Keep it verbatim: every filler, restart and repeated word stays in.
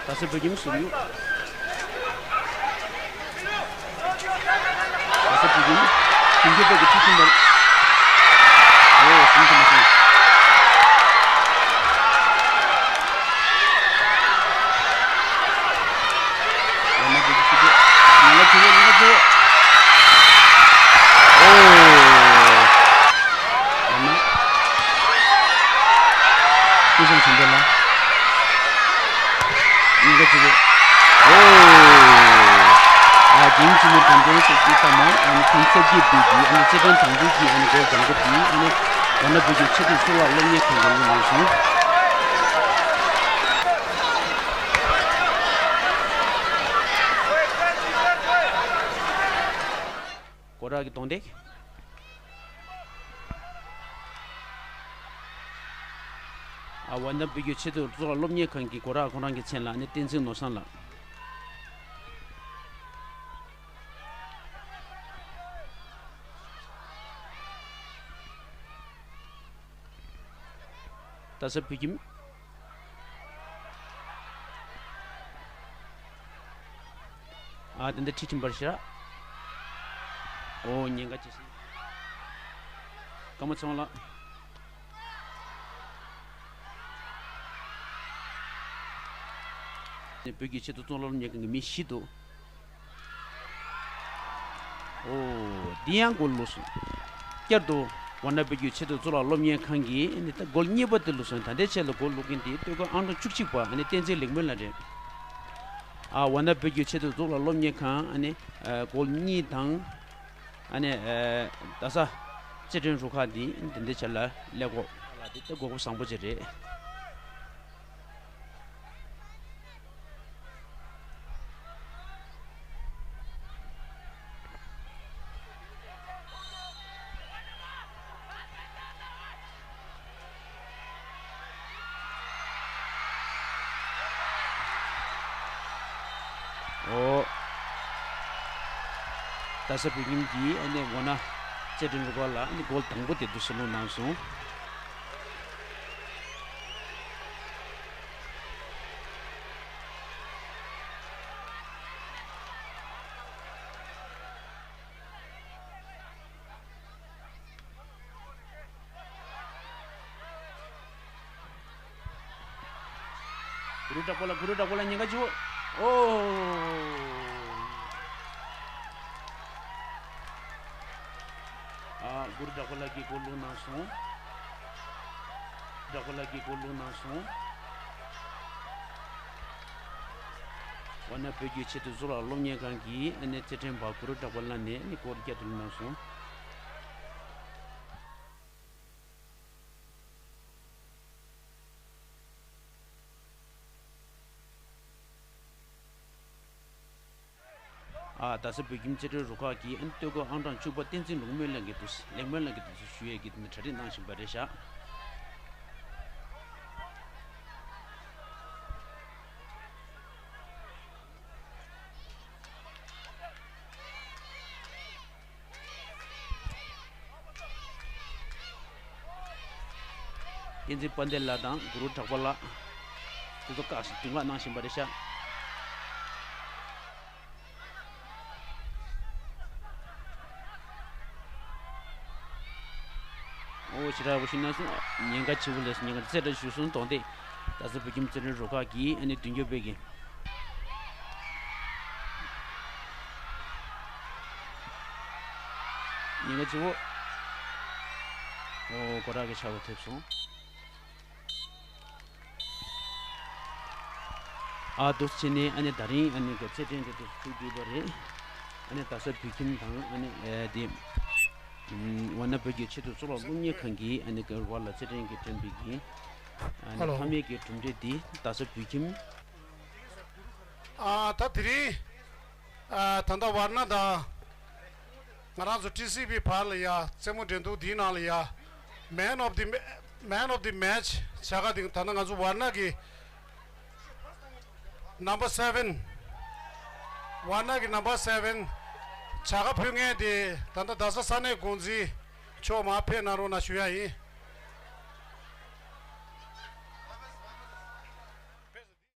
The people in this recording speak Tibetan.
རྡ་ས་བོད་ཁྱིམ་ཟུར་དབྱུག་རྡ་ས་བོད་ཁྱིམ། དུང་རྒྱུ་པ་གི་ཁྲི་ཆུང་བར། ཨོ་ཟིན་ཐུབ་མ་སོང་། ལ་མ་བོད་ཀྱི་ཁྲི་ཆུང་། ཉེན་ཁ་ཆེ་བོ། ཉེན་ཁ་ཆེ་བོ། ཨོ། ལ་མ། ཀུན་བཟང་བྱུང་འདོད་ལ། ཉེན་ཁ་ཆེ་བོ། ཨོ། ཨ་རྒྱན་ཆེན་མོ་དྲན་དྲན་སོགས་ཀྱིས་ལྟ་མ་ཨ་ནི་ཁོང་ཚབ་ཀྱིས་བུད་ཀྱིས་ཨ་ནི་རྩེད་འགྲན་དང་པོ་གྱིས་ཨ་ནི་གོལ་དང་པོ་དེ་ཨ་ནི་ཝཱ་ཎ་བོད་ཀྱི་ཆེད་དུ་གཙུག་ལག་སློབ་གཉེར་ཁང་གི་ལུང་ནང་སོང་། སྒོ་ར་གི་གདོང་འདེགས། ཨ་ཝཱ་ཎ་བོད་ཀྱི་ཆེད་དུ་གཙུག་ལག་སློབ་གཉེར་ཁང་གི་སྒོ་ར་ཁོང་རང་གི་མཚན་ལ་ནི་བསྟན་འཛིན་ནོར་བཟང་ལགས། རྡ་ས་བོད་ཁྱིམ། ཨ་དེ་འདྲ་ཁྲི་ཆུང་བར་ཤ། ཨོ་ཉེན་ཁ་ཆེ་ཤི། ཀརྨ་ཚེ་དབང་ལགས། ནས་བོད་ཀྱི་ཆེད་དུ་གཙུག་ལག་སློབ་གཉེར་ཁང་གི་མི་བཞི་འདུག་ཨོ། འདི་ཡང་གོལ་ལུགས་སོང་། བསྐྱར་དུ་ཝཱ་ཎ་བོད་ཀྱི་ཆེད་དུ་གཙུག་ལག་སློབ་གཉེར་ཁང་གིས་ནི་ད་གོལ་གཉིས་པ་དེ་ལུགས་སོང་། ད་ལྟའི་ཆེད་ལ་གོལ་ལུགས་མཁན་དེ་སྟོད་ཁ་ཨང་གྲངས་བཅུ་གཅིག་པ་ནི་བསྟན་འཛིན་ལེགས་སྨོན་ལགས་རེད། ཨ་ཝཱ་ཎ་བོད་ཀྱི་ཆེད་དུ་གཙུག་ལག་སློབ་གཉེར་ཁང་ནི་གོལ་གཉིས་དང་ནི་རྡ་ས་རྩེད་འགྲན་རུ་ཁག་འདི་འདི་འདྲའི་ཆེད་ལ་ཀླད་ཀོར་ལ་འདི་ད་གོ་སྐབས་བཟང་པོ་ཅིག་རེད། ཨོ། རྡ་ས་བོད་ཁྱིམ་གྱིས་ཨ་ནི་ཝཱ་ཎ་རྩེད་འགྲན་རུ་ཁག་ལ་ཨ་ནི་གོལ་དང་པོ་དེ་འདུག་སེ་བླུགས་གནང་སོང་། གུ་རུ་བྲག་པ་ལ། གུ་རུ་བྲག་པ་ལ་ཉེན་ཁ་བྱུང་། ཨོ། ཨ་གུ་རུ་བྲག་པ་ལ་གིས་གོལ་བླུགས་གནང་སོང་། བྲག་པ་ལ་གིས་གོལ་བླུགས་གནང་སོང་། ཝཱ་ཎ་བོད་ཀྱི་ཆེད་དུ་གཙུག་ལག་སློབ་གཉེར་ཁང་གི་ཨ་ནི་རྩེད་འགྲན་པ་གུ་རུ་བྲག་པ་ལ་ནས་ཨ་ནི་སྐོར་བརྒྱད་དུ་གནང་སོང་། ཨ་རྡ་ས་བོད་ཁྱིམ་རྩེད་འགྲན་རུ་ཁག་གི་ཨ་ནི་སྟོད་ཁ་ཨང་གྲངས་བཅུ་པ་བསྟན་འཛིན་ལེགས་སྨོན་ལགས་ཀྱིས་འདུག་ལེགས་སྨོན་ལགས་ཀྱིས་འདུག་ཞུ་ཡས་ཀྱི་གྲ་སྒྲིག་གནང་བཞིན་པ་རེད་ཤག་བསྟན་འཛིན་དཔལ་ལྡན་ལགས་དང་གུ་རུ་གྲགས་པ་ལགས། དེ་ཚོ་བཀག་ཞིག་མདུན་ལག་གནང་བཞིན་པ་རེད་ཤག་ཨོ་ཞེ་དྲག་པོ་ཞིག་གནང་སོང་། ཉེན་ཁ་ཆེ་བོ་ལས་སོང་། ཉེན་ཁ་རྩེ་གྲ་ཞུ་སོང་གདོང་འདེགས། རྡ་ས་བོད་ཁྱིམ་རྩེད་འགྲན་རུ་ཁག་གིས་ཨ་ནི་མདུན་སྐྱོད་པའི་གི། ཉེན་ཁ་ཆེ་བོ། ཨོ་སྒོ་ར་གི་ཕྱག་ལ་ཐེབས་སོང་། ཨ་འདུག་སེ་བྱས་ནས་ཨ་ནི་ད་རིང་ཨ་ནི་གི་རྩེད་འགྲན་དེ་འདུག་སེ་མཇུག་བསྡུས་པ་རེད། ཨ་ནི་རྡ་ས་བོད་ཁྱིམ་དང་ཨ་ནི་ཨེ་དེ་ཝཱ་ཎ་བོད་ཀྱི་ཆེད་དུ་གཙུག་ལག་སློབ་གཉེར་ཁང་གིས་ཨ་ནི་གི་བར་ལ་རྩེད་འགྲན་གྱི་འགྲན་པའི་གི་ཨ་ནི་ཧ་ལོ། མཐའ་མའི་གི་གྲུབ་འབྲས་འདི་རྡ་ས་བོད་ཁྱིམ། ཨ་ད་དེ་རིང་ཨ་ད་ལྟ་ཝཱ་ཎ་དང་ང་རང་ཚོ་ཊི་སི་བི་བར་ལ་ཡ་རྩེད་མོ་འགྲན་བསྡུར་འདིའི་ནང་ལ་ཡ་Man of the Man of the Match བྱ་དགའ་འདི་ད་ལྟ་ང་ཚོ་ཝཱ་ཎ་གི་Number seven། ཝཱ་ཎ་གི་Number seven བྱ་དགའ་ཕུལ་མཁན་དེ་ད་ལྟ་རྡ་ས་ས་གནས་འགོ་འཛིན་མཆོག་མར་ཕེབས་གནང་རོགས་གནང་ཞུ་ཡ་ཡིན།